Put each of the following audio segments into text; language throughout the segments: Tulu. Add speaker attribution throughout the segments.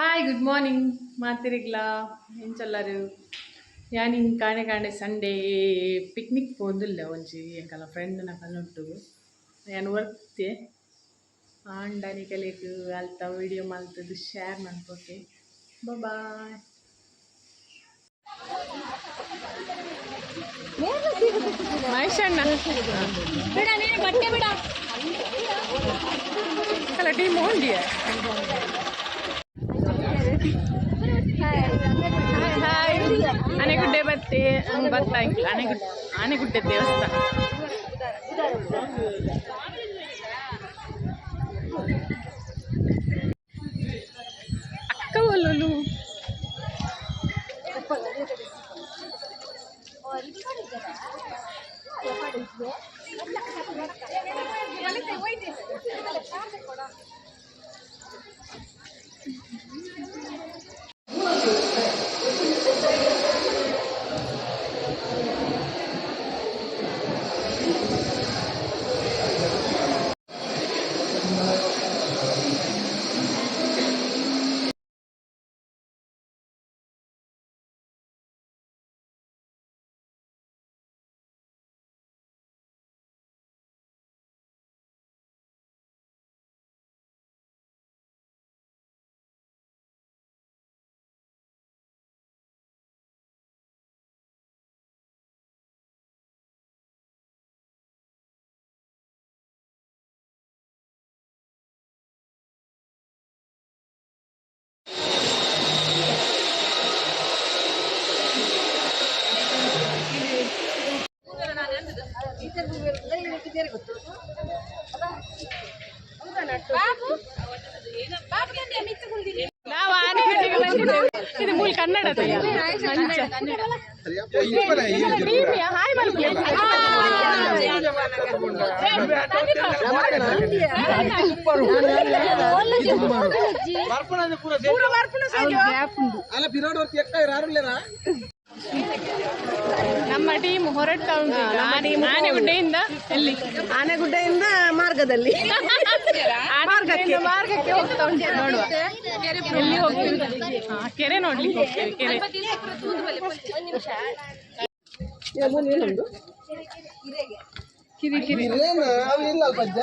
Speaker 1: ಹಾಯ್, ಗುಡ್ ಮಾರ್ನಿಂಗ್ ಮಾತಿರಿಗ್ಲಾ. ಎಂಚಲ್ಲಾರು? ಯಾನ್ ಇನ್ ಕಾಣೆ ಕಾಣೆ ಸಂಡೇ ಪಿಕ್ನಿಕ್ ಪೋಂದುಲ್ಲೆ ಒಂಜಿ ಎಂಕಲ್ನ ಫ್ರೆಂಡ್ನ ಕನೊಟ್ಟುಗು. ಯಾನ್ ವರ್ತೆ ಆಂಡ ನಿಕಲೆಗ್ ಅಲ್ತ ವಿಡಿಯೋ ಮಲ್ತುದು ಶೇರ್ ಮನ್ಪೊಕೆ. ಬಾಯ್. ಮಹೇಶಣ್ಣ.
Speaker 2: ಬಿಡ ನೀನು, ಬಟ್ಟೆ ಬಿಡ.
Speaker 1: ಅಲ್ಲ, ಟೀಮ್ ಹೋಂಡಿಯ. ಹಾಯ್, ಆನೆಗುಡ್ಡೆ ಬತ್ತೆ ಬತ್ತ. ಆನೆಗುಡ್ಡೆ, ಆನೆಗುಡ್ಡೆ ದೇವಸ್ಥಾನ. ಅಕ್ಕ ಒಲ್ಲುಲು. ನಾವು ಆನೆಗುಡ್ಡೆಗೆ ಬಂದಿದ್ದೇವೆ. ಇದು ಮೂಲ ಕನ್ನಡ. ಹಾಯ್ ಮಲ್ಪಲೆ.
Speaker 3: ಅಲ್ಲ, ಪಿರೋಡ್ ವರ್ತಿ ಎಕ್ಕ ಯಾರುಲ್ಲೇರಾ?
Speaker 1: ನಮ್ಮ ಟೀಮ್ ಹೊರಡ್ತಾ ಉಂಟು ಈಗ. ಆನೆಗುಡ್ಡೆಯಿಂದ ಎಲ್ಲಿ?
Speaker 4: ಆನೆಗುಡ್ಡೆಯಿಂದ ಮಾರ್ಗದಲ್ಲಿ.
Speaker 1: ಮಾರ್ಗಕ್ಕೆ, ಮಾರ್ಗಕ್ಕೆ ಹೋಗ್ತಾ ಉಂಟು. ನೋಡುವ ಎಲ್ಲಿ ಹೋಗ್ತೀವಿ. ಹಾ, ಕೆರೆ ನೋಡ್ಲಿಕ್ಕೆ ಹೋಗ್ತೇವೆ, ಕೆರೆ. ಕಿರಿ ಕಿರಿ.
Speaker 3: ಏನು ಅವು ಇಲ್ಲ ಅಲ್ಪ ಅಜ್ಜ.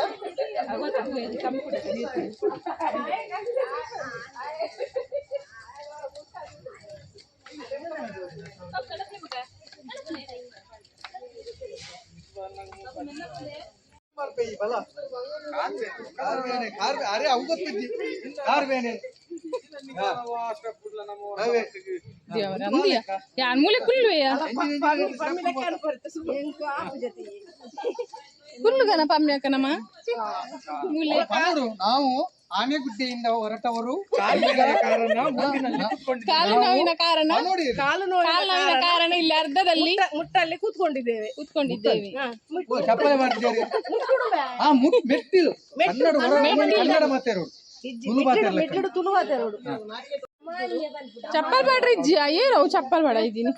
Speaker 3: ಅರೆ, ಅವು ಗೊತ್ತಿದ್ದಿ ಕಾರ್ ಬೇನೆ.
Speaker 1: ದೇವರ ಅಂದಿಯ ಯಾನ್ ಮೂಲೆ ಕುಲ್ಲುವೆಯ. ಕುಲ್ಲುಗನ ಪಮ್ಯಾಕ ನಮ್ಮ ಮೂಲೆ.
Speaker 3: ನೋಡು, ನಾವು ಆನೆಗುಡ್ಡೆಯಿಂದ ಹೊರಟವರು.
Speaker 1: ಕಾಲು ನೋವಿನ ಕಾರಣ.
Speaker 3: ನೋಡಿ.
Speaker 4: ಕಾಲು
Speaker 1: ಕಾಲು ನೋವಿನ ಕಾರಣ ಇಲ್ಲಿ ಅರ್ಧದಲ್ಲಿ
Speaker 4: ಮುಟ್ಟಲ್ಲಿ ಕೂತ್ಕೊಂಡಿದ್ದೇವೆ.
Speaker 1: ಕೂತ್ಕೊಂಡಿದ್ದೇವೆ.
Speaker 3: ಚಪ್ಪಲೆ ಮಾಡ್ತಿದ್ದಾರೆ. ಆ ಮುಟ್ ಮೆಟ್ಟಿಲು ಕನ್ನಡ ಹೊರ ಕನ್ನಡ ಮಾತಾಡೋರು, ತುಳು ಮಾತಾಡ್ಲಿಕ್ಕೆ.
Speaker 4: ಮೆಟ್ಲಿಡು ತುಳು ಮಾತಾಡೋಡು.
Speaker 1: ಚಪ್ಪಲ್ ಬೇಡ್ರಿ ಇಜ್ಜಿ. ಏನು ಚಪ್ಪಲ್ ಬೇಡ ಇದ್ದೀನಿ.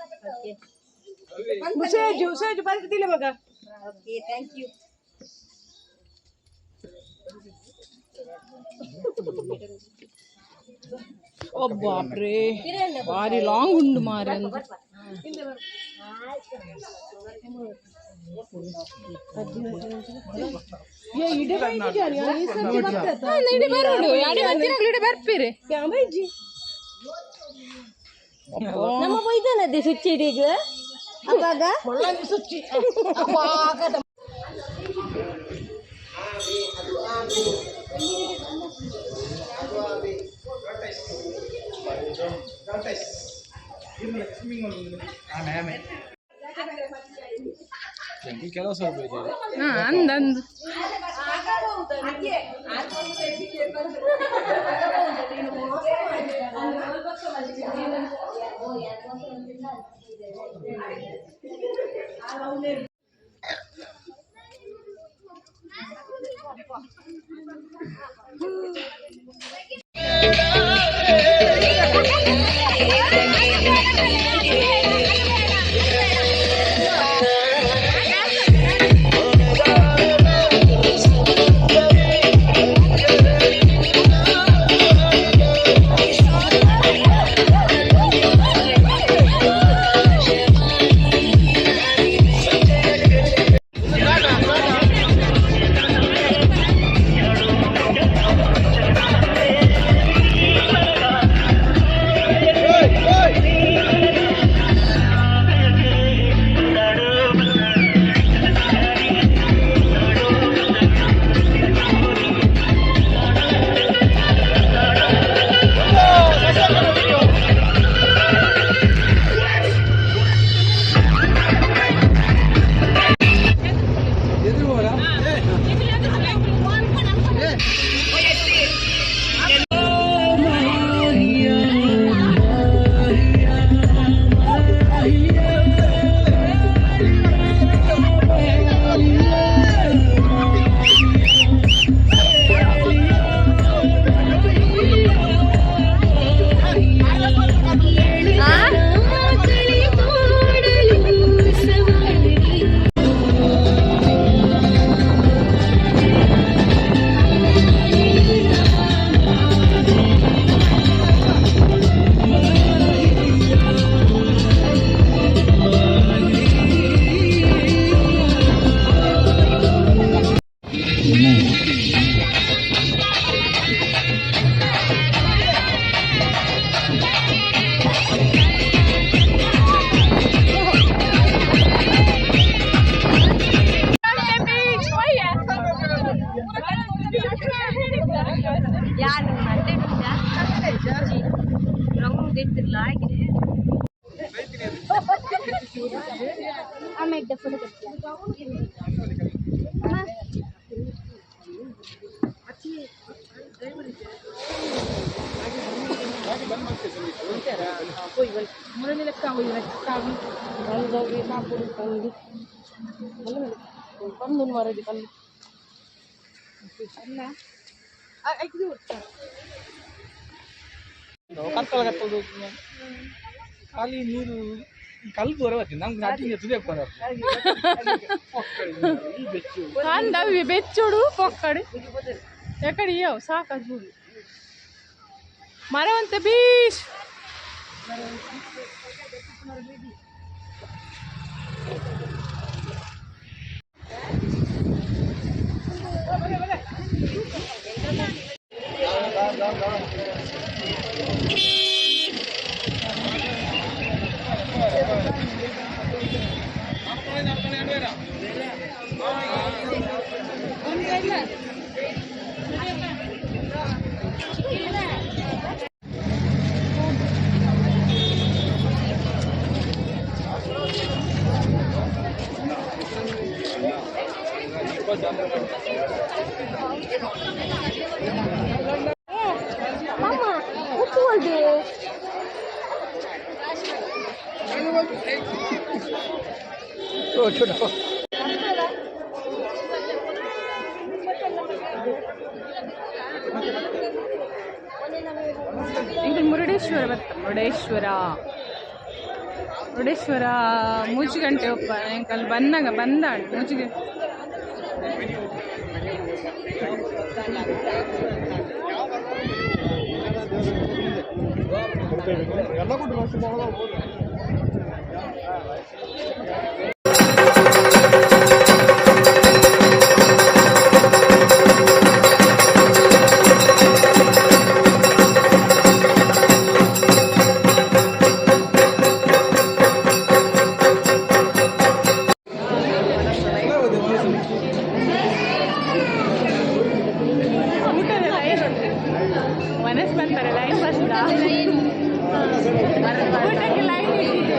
Speaker 4: ಹುಸೇಜು ಹುಸೇಜು ಬರ್ತಿದ್ದಿಲ್ಲ ಮಗ.
Speaker 2: Okay, thank you.
Speaker 1: ಒಬ್ಬಾಬ್ರೆ, ಭಾರಿ ಲಾಂಗ್ ಉಂಡು ಮಾರೆ ಅಂದ್ರೆ. ಹಾ, ಇಡೆ ಬರೋಡು ಅಡಿ ಮತ್ತಿನಾಗ್ಲು ಇಡೆ ಬರ್ಪೀರಿ.
Speaker 2: ನಮ್ಮ ಬೈದಾನದೆ ಸುಚ್ಚಿಡಿಗ ಅವಾಗ.
Speaker 3: ಕೆಲವು ಸ್ವಲ್ಪ ಇದೆ.
Speaker 1: ಹಾ, ಅಂದ ಅಂದ್.
Speaker 2: ಆಮೇಲೆ ಫೋಟೋ.
Speaker 3: ಕತ್ತಲ ಕತ್ತಲು, ಖಾಲಿ ನೀರು ಕಲ್ಲು ಬರವತ್ತೆ ನಮ್ಗೆ ನಟಿ ತುದೆ.
Speaker 1: ಅಂದ ಬೆಚ್ಚೋಡು ಪೊಕ್ಕಡು ಎಕಡೆ ಇಯವು ಸಾಕು. ಮರವಂತೆ ಬೀಚ್.
Speaker 2: ಅಮ್ಮ ಉಪ್ಪು.
Speaker 1: ಎಂಕಲ್ ಮುರುಡೇಶ್ವರ ಬತ್ತ. ಮುರುಡೇಶ್ವರ, ಮುರುಡೇಶ್ವರ 3 ಗಂಟೆ ಒಪ್ಪ ಎಂಕಲ್ ಬಂದಾಗ ಬಂದಾಳು 3 ಗಂಟೆ. ಊಟದ ಲೈನ್, ಮನಸ್ ಬಂತಾರೆ ಲೈನ್ ಬಂದ ಊಟಕ್ಕೆ ಲೈನ್ ಇಟ್ಟಿದ್ದು.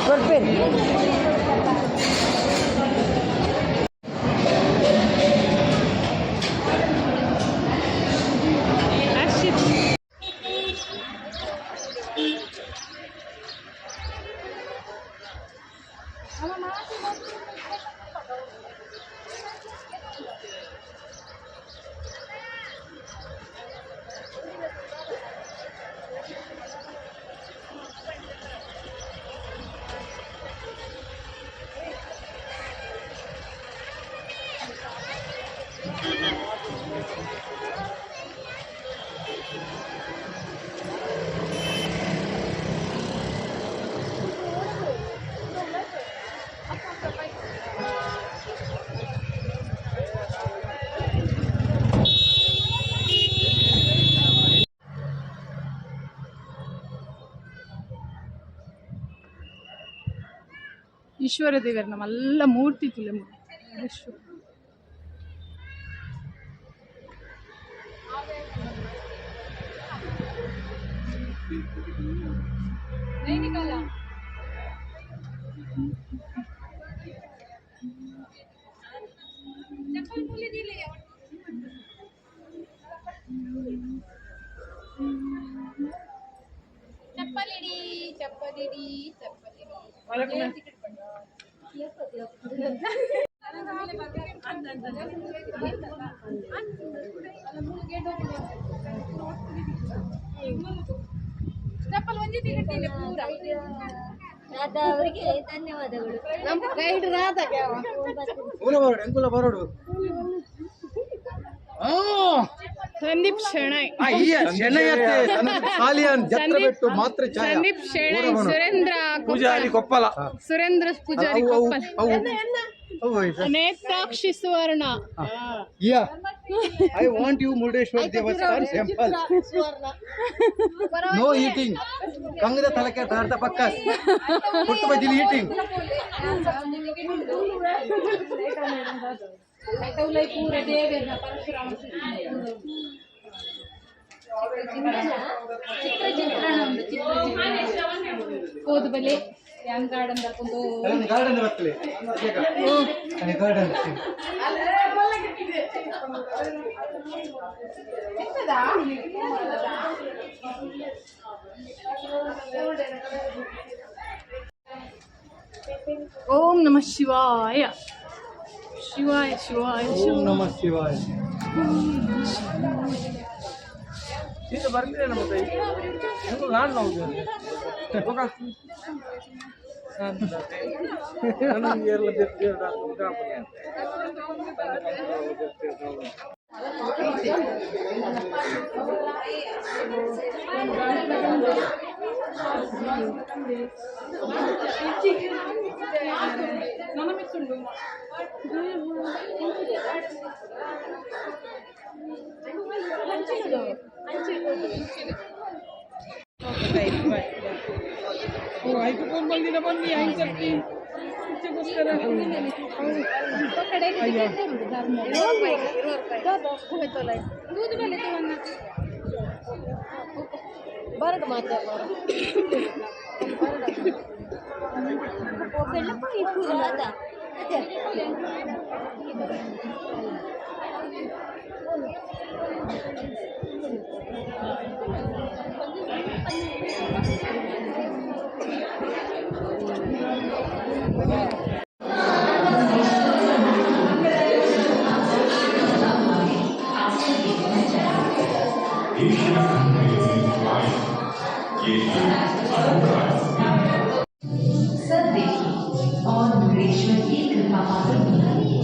Speaker 2: ಕೊಡ್ಪೇರು.
Speaker 1: ಹರ್ಷಿತ್. ಈಶ್ವರ ದೇವರ ನಮ್ಮೆಲ್ಲ ಮೂರ್ತಿ ತುಲೆ ಮುರುಡೇಶ್ವರ.
Speaker 5: ಚಪ್ಪಲಿಡಿ, ಚಪ್ಪಲಿಡಿ, ಚಪ್ಪಲಿಡಿ. ಚಪ್ಪಲ್ ಒಂಜಿ ಟಿಕೆಟ್ ಇಲ್ಲ ಪೂರ.
Speaker 2: ರಾಧಾ ಅವರಿಗೆ ಧನ್ಯವಾದಗಳು.
Speaker 4: ನಮ್ಮ ಗೈಡ್ ರಾಧಾ.
Speaker 3: ಎಂಕುಲ ಬರೋಡು, ಎಂಕುಲ ಬರೋಡು.
Speaker 1: ಸಂದೀಪ್ ಶೆಣೈ.
Speaker 3: ಸಾಲಿಯಾನ್ ಜತ್ರ ಬೆಟ್ಟು ಮಾತ್ರ ಛಾಯ.
Speaker 1: ಸಂದೀಪ್ ಶೆಣೈ, ಸುರೇಂದ್ರ.
Speaker 3: ಪೂಜಾರಿ ಕೊಪ್ಪಲ.
Speaker 1: ಸುರೇಂದ್ರ ಪೂಜಾರಿ.
Speaker 3: ಅವು
Speaker 1: ಕೊಪ್ಪಲ.
Speaker 3: ಅವು.
Speaker 5: Netakshi Suvarna.
Speaker 3: Yeah, I want you Murudeshwar Devasthan temple. No eating. ಕಂಗದ ತಲಕೆ ದಾರ್ದ ಪಕ್ಕಸ್ ಪುಟ್ಟು ಬಜಿಲಿ ಈಟಿಂಗ್.
Speaker 5: ಚಿತ್ರ ಚಿತ್ರಣ ಉಂಡು, ಚಿತ್ರ ಚಿತ್ರಣ ಕೋದುಬಲೆ ಯಾನ್ ಗಾರ್ಡನ್ ದರ್ಪುಂಡು.
Speaker 3: ಗಾರ್ಡನ್ ಬರ್ತಲೆ, ಗಾರ್ಡನ್.
Speaker 1: ಓಂ ನಮಃ ಶಿವಾಯ, ಶಿವಾಯ ಶಿವಾಯ ಶಿವ.
Speaker 3: ಓಂ ನಮಃ ಶಿವಾಯ.
Speaker 2: ಬರಡು ಮಾತಾಡ ಅದ ಅದೇ.
Speaker 6: सब देखिए और मुरुडेश्वर की कृपा पात्र बनिए।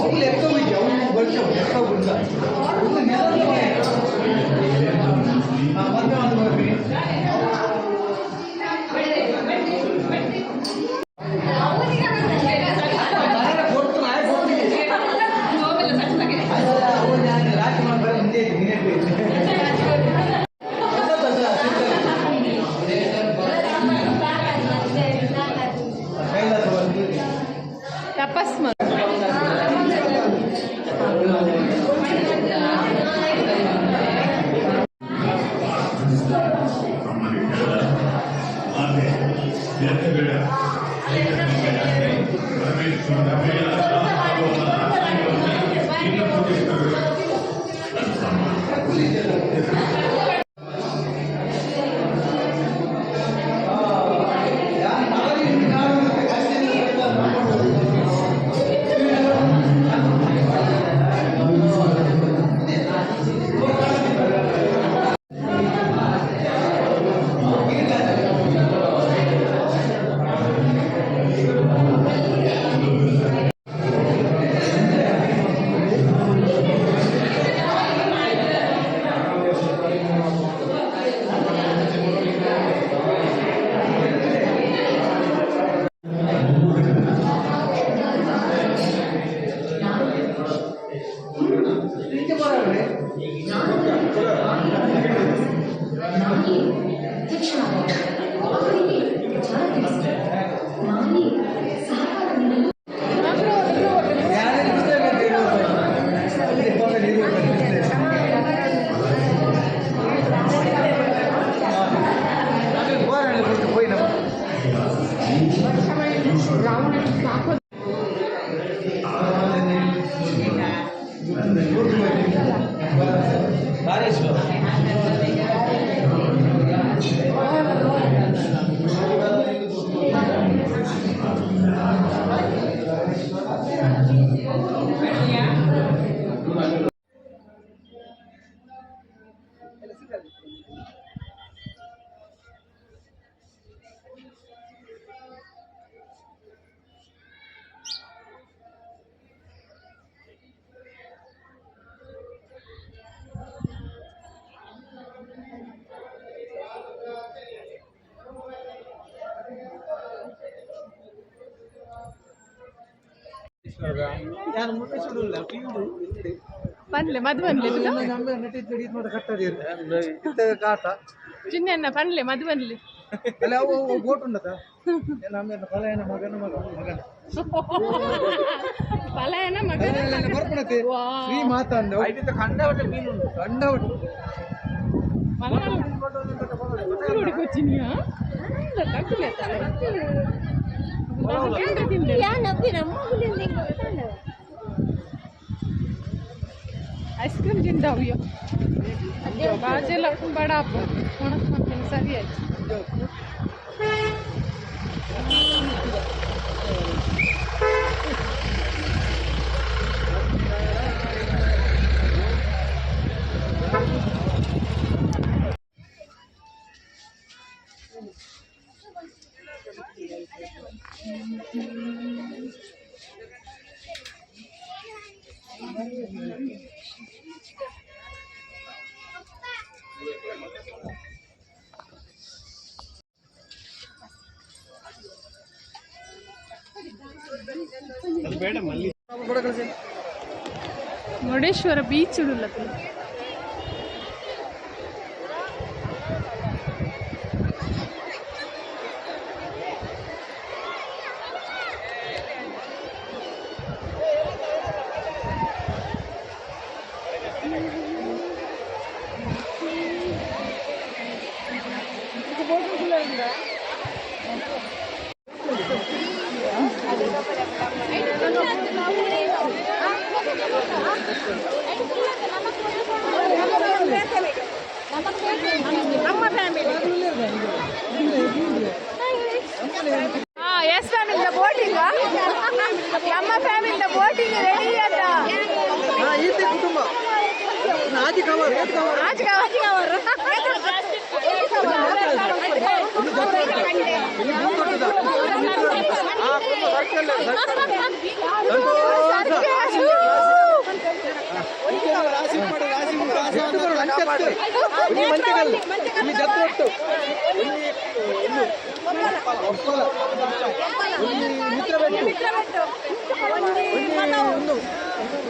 Speaker 3: ಅವು ಲೆಕ್ಕ ಹೋಗಿ ಅವು ವರ್ಷ ಲೆಕ್ಕ ಗುಂಡ ಒಂದು ನೆಲದ. ಮತ್ತೆ ಒಂದು ಬರ್ರಿ. ಕೊಟ್ಟು ನಾಯಿ ಕೊಟ್ಟು ರಾತ್ರಿ ಮಾಡಿ ಹಿಂದೆ ಹಿಂದೆ. ಕೈಲಾಸ ಬಂದು
Speaker 1: ತಪಸ್. ಪನ್ಲೆ ಮದುವನ್ಲೆ
Speaker 3: ಕಾಟ
Speaker 1: ಚಿನ್ನ ಪನ್ಲೆ ಮದುವನ್ಲೆ.
Speaker 3: ಅಲ್ಲ, ಅವು ಬೋಟ್ ಉಂಡತ ನಮ್ಮ ಫಲಯನ ಮಗನ ಮಗ ಮಗನ.
Speaker 1: ಪಲಾಯನ ಮಗನ.
Speaker 3: ಬರ್ಪಣತೆ ಶ್ರೀ ಮಾತಾಂಡ ಕಂಡವಟೆ ಮೀನು ಕಂಡವಟೆ.
Speaker 1: ಕೊಚ್ಚಿನಿಯಾ? ಐಸ್ ಕ್ರೀಮ್ ತಿಂದವ್ಯೋ ಬಾಜೆಲ್ಲ ಬಡ ಒಣಸ್ಕೊಂತೀನಿ, ಸರಿ ಆಯ್ತು. ಮುರುಡೇಶ್ವರ ಬೀಚ್ ಉಡುಲ್ಲ.
Speaker 4: ನಮ್ಮ ಫ್ಯಾಮಿಲಿ. ಹಾ, ಎಸ್ ಫ್ಯಾಮಿಲಿ ಬೋಟಿಂಗ್, ನಮ್ಮ ಫ್ಯಾಮಿಲಿ ಬೋಟಿಂಗ್ ರೆಡಿ ಅಂತ.
Speaker 3: ಈತೆ ಕುಟುಂಬ ಆಜಿ ಕವರ್ ಏತ್ ಕವರ್.
Speaker 4: ಆಚೆ ಕವರ್.
Speaker 3: ಇಲ್ಲಿ ಭೂತೊಟ್ಟದ. ಆ ಕುಟುಂಬ ಸರ್ಕಲ್ ಸಂತೋಷ. ಇಲ್ಲಿ ಮಂಚಗಲ್ಲು, ಇಲ್ಲಿ ಜತ್ತೊಟ್ಟು, ಇಲ್ಲಿ ಇಲ್ಲಿ ಒಪ್ಪಲ, ಇಲ್ಲಿ ಮಿತ್ರಬೆಟ್ಟು, ಇಲ್ಲಿ ಒಂದು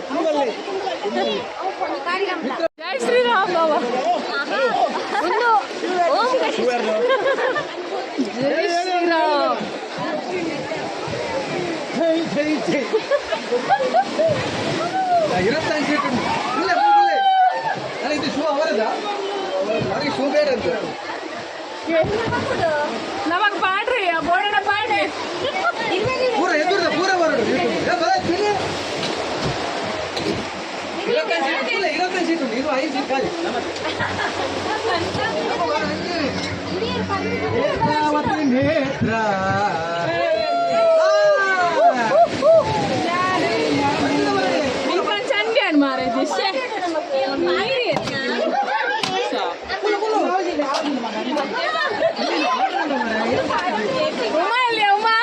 Speaker 3: ಕುಂಗಲ್ಲಿ.
Speaker 1: ಜೈ ಶ್ರೀರಾಮ್ ಬಾಬಾ. ಜೈ ಶ್ರೀರಾಮ್.
Speaker 3: ಜೈ ಜೈ ಜೈ. ಇರತ್ತಂದು ಸೀಟ್ ಉಂಟು. ಇಲ್ಲ ಇಲ್ಲ, ಅಲ್ಲ, ಇದು ಶೂ ಅವರದ, ಅವರಿಗೆ ಶೂ ಬೇರೆ ಅಂತ.
Speaker 1: ನಮಗ್ ಪಾಡ್ರಿ, ಆ ಬೋರ್ಡನ ಪಾಡ್ರಿ.
Speaker 3: ಪೂರ ಎದುರ್ದ ಪೂರ ಬರೋಡು. ಏ, ಬರ, ತಿನ್ನಿ. ಇರತ್ತಂದು ಸೀಟ್ ಇಲ್ಲ, ಇರತ್ತಂದು ಸೀಟ್ ಉಂಟು. ಇದು ಐದು ಸೀಟ್ ಖಾಲಿ. ನೇತ್ರಾವತಿ ನೇತ್ರ.
Speaker 1: ಇಂಕ ಚಂಡಿ ಮಾರೆ ದಿಶೆ. ಉಮಾ ಎಲ್ಲಿ ಉಮಾ?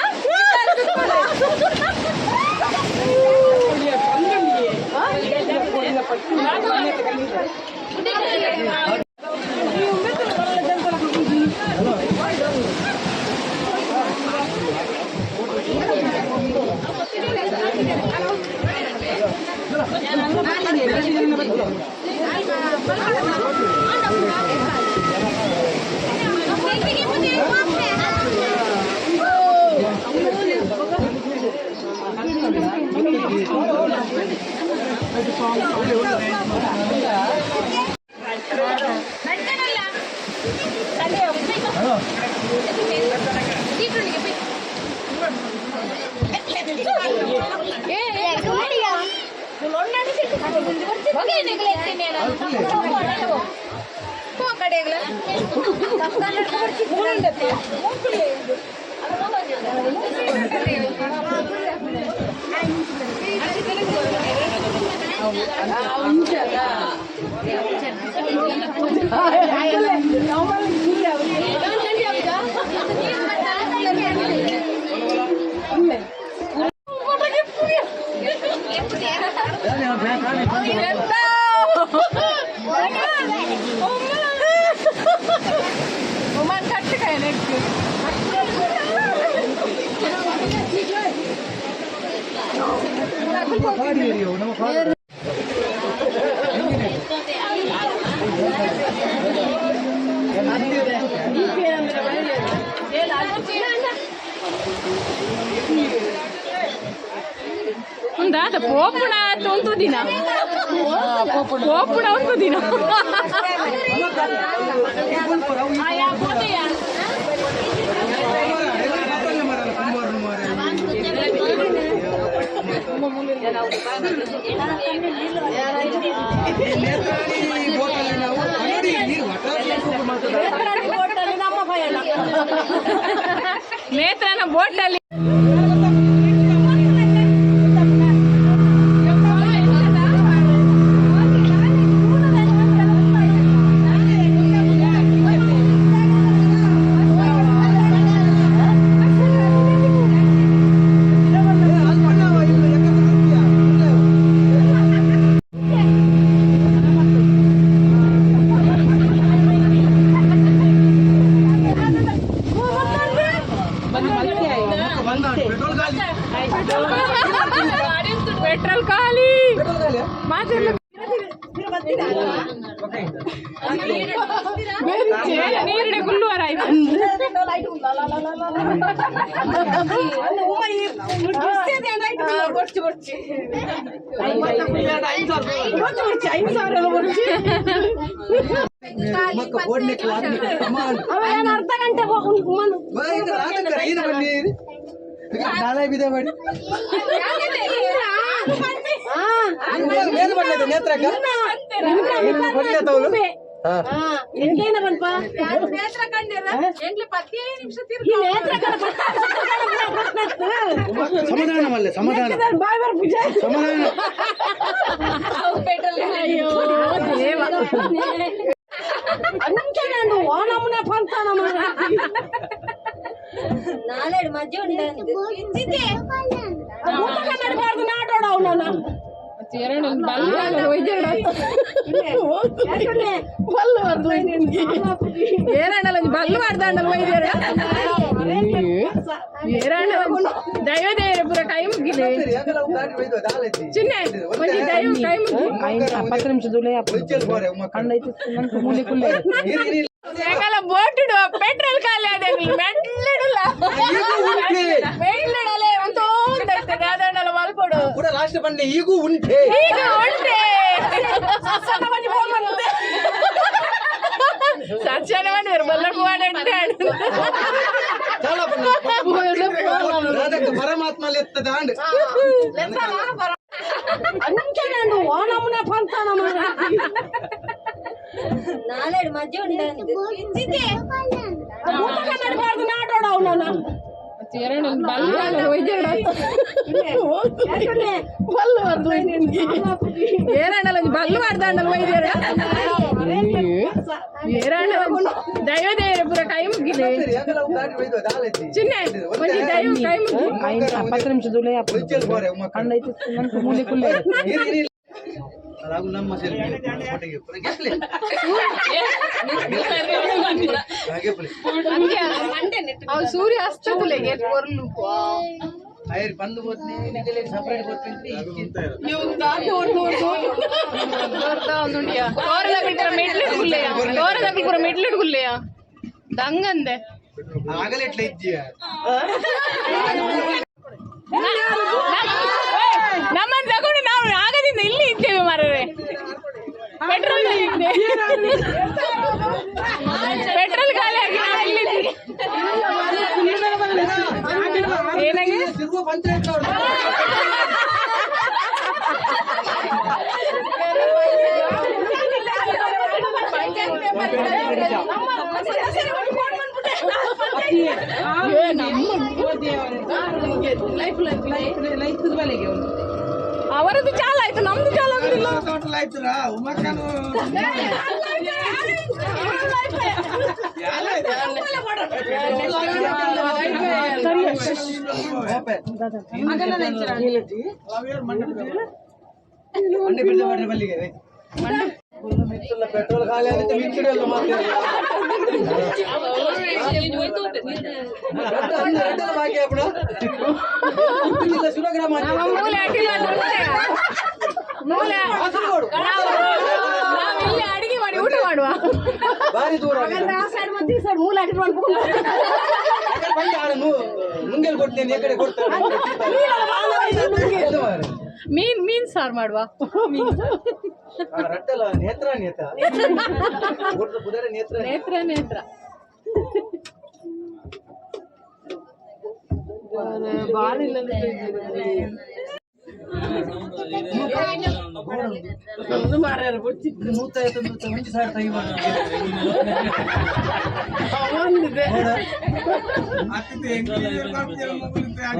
Speaker 1: ಉಮಾನ್ ಕಟ್ಟು ಕಾಯ ನೆಕ್.
Speaker 5: ಉಂದಾದ ಪೋಪುಣ ಒಂದು ದಿನ, ಪೋಪುಣ ಒಂದು ದಿನ. ನೇತ್ರನ ಬೋಟಲ್ಲಿ. ಪೆಟ್ರೋಲ್ ಖಾಲಿ. ನೀರಿಡೆ ಗುಲ್ಲು ಆಯ್ತು.
Speaker 4: ಅರ್ಧ ಗಂಟೆ.
Speaker 3: ನಾಳೆ ಬಿದೆ ಮಾಡಿ ಮೇಲೆ ನೇತ್ರಕ್ಕ.
Speaker 4: ಬಂಪ.
Speaker 3: ಸಮಾಧಾನ ಮಲ್ಲೆ, ಸಮಾಧಾನ, ಸಮಾಧಾನ.
Speaker 5: ಅಯ್ಯೋ ದೇವ.
Speaker 4: ಅಂಚನೆ ಓನಮ್ಮನ ಪಂತಾನ.
Speaker 2: ನಾಲೆಡ್ ಮಜ್ಜೆ ಉಂಟು.
Speaker 4: ನಡಬಾರ್ದು ನಾಟೋಡ ಅವನ.
Speaker 5: ಏರಾಣಲ್ಲ, ಬಲ್ಲು ಮಾಡ್ದಾಂಡಲ್ ವೈದ್ಯರ. ಏರಾಣ ದೈವ ದೇವರ ಪೂರ ಕೈ ಮುಗಿಲೆ. ಚಿನ್ನೆ, ಒಂಜಿ ದೈವ ಕೈ ಮುಗಿ.
Speaker 1: 10 ನಿಮಿಷ.
Speaker 5: ಎಂಕಲ ಬೋಟ್ ಪೆಟ್ರೋಲ್ ಖಾಲಿ ಅದೇ ಮೆಟ್ಲಿಡಲ್ಲ, ಮೆಟ್ಲಿಡಲೆ ಒಂದು ದಾದಣ್ಣಲ ಮಲ್ಪಡು.
Speaker 3: ಕೂಡ ಲಾಸ್ಟ್ ಬಂಡೆ ಈಗೂ ಉಂಟೆ.
Speaker 5: ಈಗ ಉಂಟೆ. ಸತ್ಯನ ಮಾಡಿದ್ರು ಬಲ್ಲಪ್ಪು ಮಾಡಿ.
Speaker 3: చాలా ಪರಮಾತ್ಮ ಎತ್ತದ.
Speaker 4: ಅಂಚನೆ ಓನಮ್ಮನ ಪಂತಾನ.
Speaker 2: ನಾಲೆಡ್ ಮಜ್ಜೆ ಉಂಟು.
Speaker 4: ನಡಬಾರ್ದು ನಾಟೋಡ ಅವನ.
Speaker 5: ಏರಾಣಲ್ಲ, ಬಲ್ಲು ಮಾಡ್ದಾಂಡಲ್ ವೈದ್ಯರ. ಏರಾಣ ದೈವ ದೇವರ ಪೂರ ಕೈ ಮುಗಿಲೆ. ಚಿನ್ನೆ, ಒಂಜಿ ದೈವ ಕೈ ಮುಗಿ.
Speaker 1: 10 ನಿಮಿಷ.
Speaker 3: ನಮ್ಮ
Speaker 5: ಅವು ಸೂರ್ಯ ಅಸ್ತಗುಲೆಗೆ ಕೊರ್ಲು.
Speaker 3: ಐರ್ ಬಂದು పోతుంది, ಸಪರೇಟ್ పోతుంది.
Speaker 5: ಮೆಟ್ಲಿಡ್ ಗುಲ್ಲೆಯ ತೋರದಕ್ಕಲು ಪೂರ ಮೆಟ್ಲಿಡ್ ಗುಲ್ಲೆಯ ದಂಗಂದೆ.
Speaker 3: ಆಗಲೆಟ್ಲ ಇದ್ದೀಯ.
Speaker 5: ನಮ್ಮನ್ನು ತಗೊಂಡು ನಾವು ಆಗದಿಂದ ಇಲ್ಲಿ ಇದ್ದೇವೆ ಮಾರ್ರೆ. ಪೆಟ್ರೋಲ್ ಪೆಟ್ರೋಲ್ ಖಾಲಿ ಆಗಿ ನಾವು ಇಲ್ಲಿದ್ದೀವಿ. ಏನಾಗಿದೆ?
Speaker 3: ತಿರುಗುವ ಪಂಚಾಯತ್ ಅವರು.
Speaker 5: ಅವರದ್ದು ಚಾಲ ಆಯ್ತು, ನಮ್ದು ಚಾಲ ಆಗುದಿಲ್ಲ.
Speaker 3: ಮಂಡೆ. ಪೆಟ್ರೋಲ್ ಖಾಲಿ ಆಗುತ್ತೆ ಮಿಕ್ಕಿಡಲ್ಲ ಮಾತ್ರ ರಡ್ಡಲ್ಲ ಬಾಕಿ ಆಪುಣ ಇಲ್ಲ ಸುರಗ್ರಾಮ.
Speaker 5: ನಮ್ಮ ಮೂಲೆ ಅಡ್ಡಿಲ್ಲ ಅಂದ್ರೆ ಮೂಲೆ.
Speaker 3: ಕಾಸರಗೋಡು.
Speaker 5: ನಾವು ಇಲ್ಲಿ ಅಡಿಗೆ ಮಾಡಿ ಊಟ ಮಾಡುವ.
Speaker 3: ಬಾರಿ ದೂರ ಆಗಿದೆ.
Speaker 4: ಆ ಸೈಡ್ ಮತ್ತೆ ಈ ಸೈಡ್ ಮೂಲೆ ಅಡ್ಡಿ ಮಾಡ್ಕೊಂಡು.
Speaker 3: ಯಾಕಂದ್ರೆ ಬಂದು ಆಡ ನುಂಗೆಲ್ ಕೊಡ್ತೇನೆ, ಈ ಕಡೆ ಕೊಡ್ತೇನೆ. ಇದು ಮಾರ್ರೆ.
Speaker 5: ಮೀನ್ ಮೀನ್ ಸಾರು ಮಾಡುವ.
Speaker 3: ಆ, ರಡ್ಡಲ್ಲ ನೇತ್ರ ನೇತ್ರ ಊಟದ ಬುಧರೆ ನೇತ್ರ.
Speaker 5: ನೇತ್ರ ನೇತ್ರ.
Speaker 3: 150 ನೂತ ಒಂಜಿ ಸಾವಿರ ತೈ.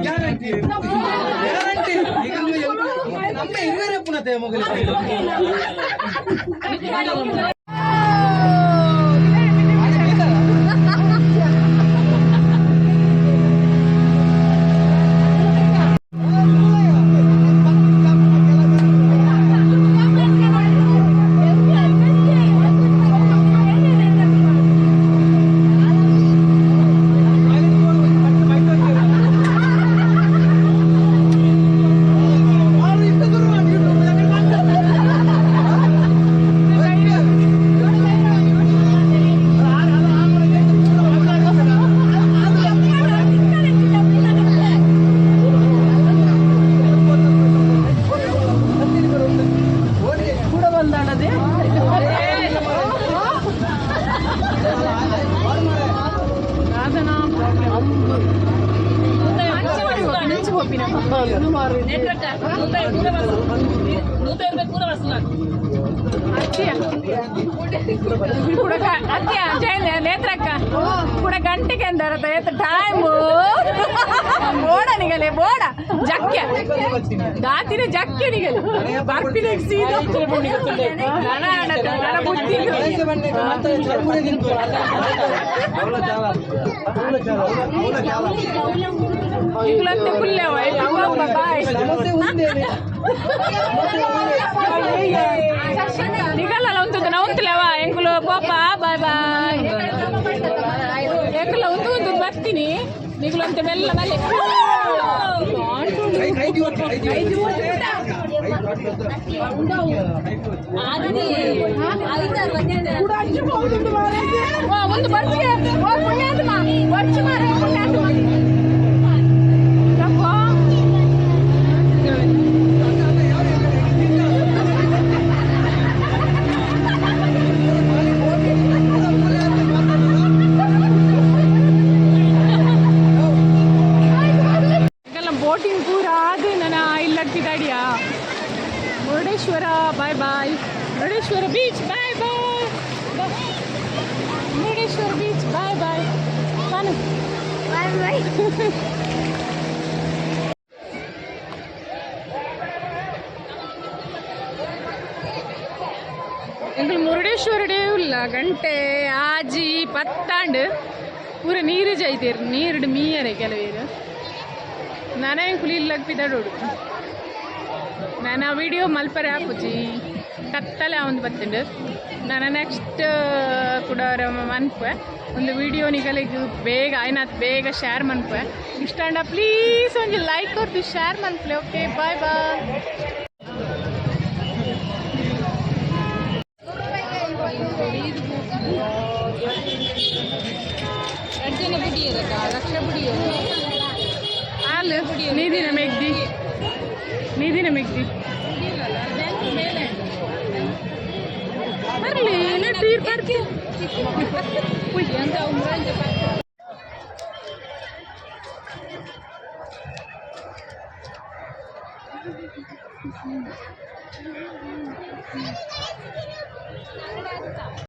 Speaker 3: Guarantee guarantee. ನಮ್ಮ ಇರುವರೆ ಪುನಃ ಮೊಗಲಿ.
Speaker 1: ಕೂಡ ಬಂದಾಳದೆ.
Speaker 5: ಕೂಡ ಅತ್ಯ ಜೈನ್ ನೇತ್ರಕ್ಕ ಕೂಡ ಗಂಟೆಗೆ ಅಂದಾರ ಟೈಮ್ ಬೋಡ ನಿಗಲೆ ಬೋಡ ಜಕ್ಕೆ ದಾತಿನ ಜಕ್ಕೆ ನಿಗಲೆ ಬರ್ಪಿನ ಸೀದಾ ನನ ನನ ಬುದ್ಧಿ. ಇಗ್ಲಂತೆ ಪುಲ್ಯವ. ಬಾಯ್.
Speaker 3: ಸಮಸ್ಯೆ ಉಂದೇನೆ.
Speaker 5: ನಿಗಲ್ಲ ಉಂಟು ನಾ ಉಂತುಲವ ಎಂಕುಲು ಪಾಪ. Boy boy. ಎಂಕುಲ ಉಂತು ಉಂತು ಬರ್ತೀನಿ ನಿಗುಲು ಅಂತ ಮೆಲ್ಲ ಮಲ್ಲೆ. ಒಂದು ಬರ್ತಿಗೆ ಓ ಪುಣ್ಯಾತ್ಮ ಬರ್ಚು ಮಾರೆ ಪುಣ್ಯಾತ್ಮ ತಪ್ಪೋ. ಈಗೆಲ್ಲ ಬೋಟಿಂಗ್ ಪೂರ ಅದು ನನ್ನ ಇಲ್ಲತ್ತಿದಡಿಯಾ. Murudeshwar bye bye. Murudeshwar beach bye bye. Murudeshwar beach bye bye. ನಾನು
Speaker 2: ಬಾಯ್ ಬಾಯ್.
Speaker 5: ಎಂಕುಲು ಮುರುಡೇಶ್ವರ ಇಲ್ಲ ಗಂಟೆ ಆಜಿ ಪತ್ತಾಂಡ್ ಪೂರ ನೀರು ಜೈತೇರು ನೀರುಡು ಮೀಯರೆ ಕೆಲವೇರು. ನಾನೇ ಎಂಕುಲು ಇಲ್ಲಗ್ ಪಿದಡೋಡು. ನಾನು ಆ ವಿಡಿಯೋ ಮಲ್ಪರೆ ಆಪುಜಿ, ಕತ್ತಲೆ ಒಂದು ಬತ್ತುಂಡು. ನಾನು ನೆಕ್ಸ್ಟ್ ಕೂಡ ಮನ್ಪೆ ಒಂದು ವಿಡಿಯೋ ನಿಗಲಿಗೆ ಬೇಗ ಆಯ್ನಾತ್ ಬೇಗ ಶೇರ್ ಮನ್ಪೆ. ಇಷ್ಟ ಅಂಡ ಪ್ಲೀಸ್ ಒಂಜಿ ಲೈಕ್ ಕೊರ್ದು ಶೇರ್ ಮನ್ಪಲೆ. Okay, bye bye. ಹಾಲು ನೀದಿನ ಮೆಗ್ದಿ ನೀದಿನ ಮೆಗ್ದಿ ಬರ್ಲಿ. ತೀರ್ ಬರ್ತಿ.